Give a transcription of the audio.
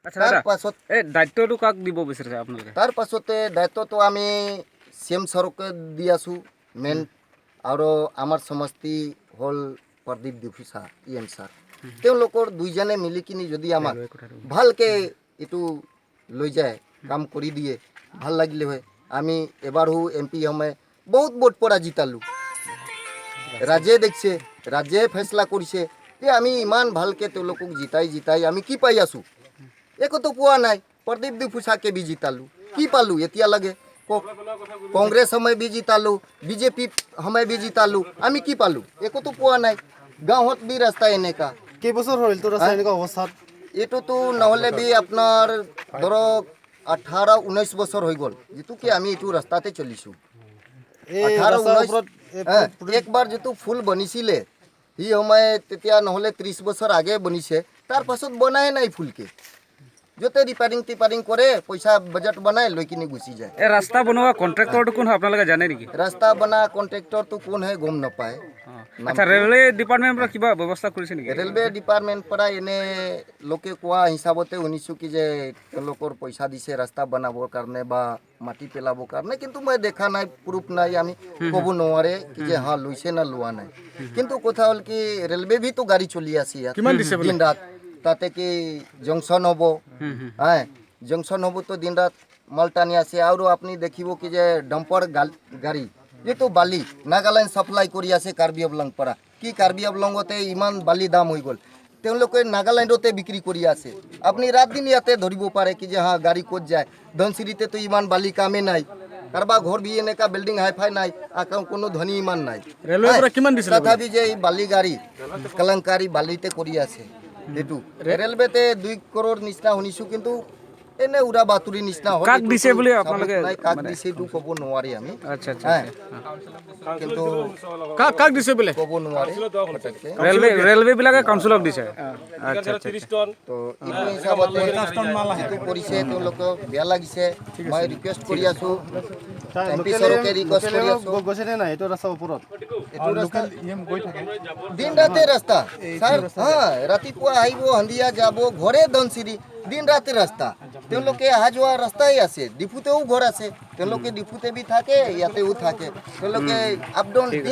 আচ্ছা তাৰ দাদা, পাছত এই দায়িত্বটো কাক দিব বিচাৰিছে আপোনালোকে? তাৰ পাছতে দায়িত্বটো আমি চি এম ছাৰকে দি আছোঁ মেইন, আৰু আমাৰ সমষ্টি হ'ল Pradip Diphu sir, E M sir. তেওঁলোকৰ দুইজনে মিলি কিনি যদি আমাক ভালকৈ এইটো লৈ যায়, কাম কৰি দিয়ে, ভাল লাগিলে হয়। আমি এবাৰো এম পি সময় বহুত ভোট পৰা জিতালোঁ। ৰাজে দেখছে, ৰাজে ফেচলা কৰিছে যে আমি ইমান ভালকৈ তেওঁলোকক জিতাই জিতাই আমি কি পাই আছোঁ? একোতো পোৱা নাই। প্ৰদীপ ডিফুচাকে বি জিতালোঁ, কি পালোঁ এতিয়া লাগে কওক? কংগ্ৰেছ সময় বি জিতালোঁ, বিজেপি সময় বি জিতালোঁ, আমি কি পালোঁ? একোতো পোৱা নাই। গাঁৱত বি ৰাস্তা এনেকা। কেইবছৰ হ'ল এইটো ৰাস্তা এনেকুৱা অৱস্থাত? এইটোতো নহ'লে বি আপোনাৰ ধৰক 18-19 বছৰ হৈ গ'ল, যিটো কি আমি এইটো ৰাস্তাতে চলিছোঁ। এই 18 ৰাস্তাৰ 19 ওপৰত এই হা, একবাৰ যিটো ফুল বনিছিলে সি সময়, তেতিয়া নহ'লে 30 বছৰ আগে বনিছে, তাৰ পাছত বনাই নাই ফুলকে। য'তে ৰিপেয়াৰিং টিপাৰিং কৰে, পইচা বাজেট বনাই লৈ কিনি গুচি যায়। এই ৰাস্তা বনোৱা কণ্ট্ৰেক্টৰটো কোন হয়, আপোনালোকে জানে নেকি? ৰাস্তা বনা কণ্ট্ৰেক্টৰটো কোন হয় গম নাপায়। আচ্ছা, ৰেলৱে ডিপাৰ্টমেণ্টৰ পৰা কিবা ব্যৱস্থা কৰিছে নেকি? ৰেলৱে ডিপাৰ্টমেণ্ট পৰা এনে লোকে কোৱা হিচাপতে শুনিছোঁ কি যে তেওঁলোকৰ পইচা দিছে ৰাস্তা বনাবৰ কাৰণে বা মাটি পেলাবৰ কাৰণে, কিন্তু মই দেখা নাই, প্ৰুফ নাই, আমি ক'ব নোৱাৰে কি যে হা লৈছে না লোৱা নাই। কিন্তু কথা হ'ল কি ৰেলৱে বিতো গাড়ী চলি আছে ইয়াত কিমান দিছে বোলে? দিন ৰাত। তাতে কি জংচন হ'ব, হ্যাঁ, জংচন হ'ব তো দিন ৰাত মাল টানি আছে। আৰু আপুনি দেখিব কি যে ডাম্পাৰ গাড়ী যিটো বালি নাগালেণ্ড ছাপ্লাই কৰি আছে কাৰ্বি আংলং পৰা। কি কাৰ্বি আংলঙতে ইমান বালি দাম হৈ গ'ল, তেওঁলোকে নাগালেণ্ডতে বিক্ৰী কৰি আছে। আপুনি ৰাত দিন ইয়াতে ধৰিব পাৰে কি যে হা গাড়ী ক'ত যায়। ধনশিৰিতেতো ইমান বালি কামেই নাই, কাৰোবাৰ ঘৰ বি এনেকা বিল্ডিং হাই ফাই নাই, আকৌ কোনো ধনী ইমান নাই। ৰেলৱেৰ পৰা কিমান দিছিলে? তথাপি যে এই বালি গাড়ী কেলেংকাৰী বালিতে কৰি আছে। এইটো ৰেলৱেতে 2 কৰোৰ নিচিনা শুনিছোঁ, কিন্তু এনে উৰা বাতৰি নিচিনা হ'ল। কাক এইটোতো দিছে বুলি চাবুত আপোনালোকে নাই, কাক দিছে এইটো ক'ব নোৱাৰি আমি। আচ্ছা আচ্ছা হ্যাঁ, কিন্তু কাক কাক দিছে বোলে? ক'ব নোৱাৰে পটককে। ৰেলৱে বিলাকে কাউন্সিলক দিছে। আচ্ছা আচ্ছা তো এইটো হিচাপতে যিটো কৰিছে তেওঁলোকক বেয়া লাগিছে। মই ৰিকুৱেষ্ট কৰি আছোঁ, এম পি ছাৰকে ৰিকুৱেষ্ট কৰি আছোঁ। গৈছে নে নাই এইটো ৰাস্তাৰ ওপৰত? এইটো ৰাস্তা দিন ৰাতে ৰাস্তা ছাৰ। হা, ৰাতিপুৱা আহিব, সন্ধিয়া যাব, ঘৰে ধনশিৰি, দিন ৰাতে ৰাস্তা। তেওঁলোকে অহা যোৱা ৰাস্তাই আছে। ডিফুতেও ঘৰ আছে তেওঁলোকে, ডিফুতে বি থাকে, ইয়াতেও থাকে। তেওঁলোকে আপ ডাউন দিন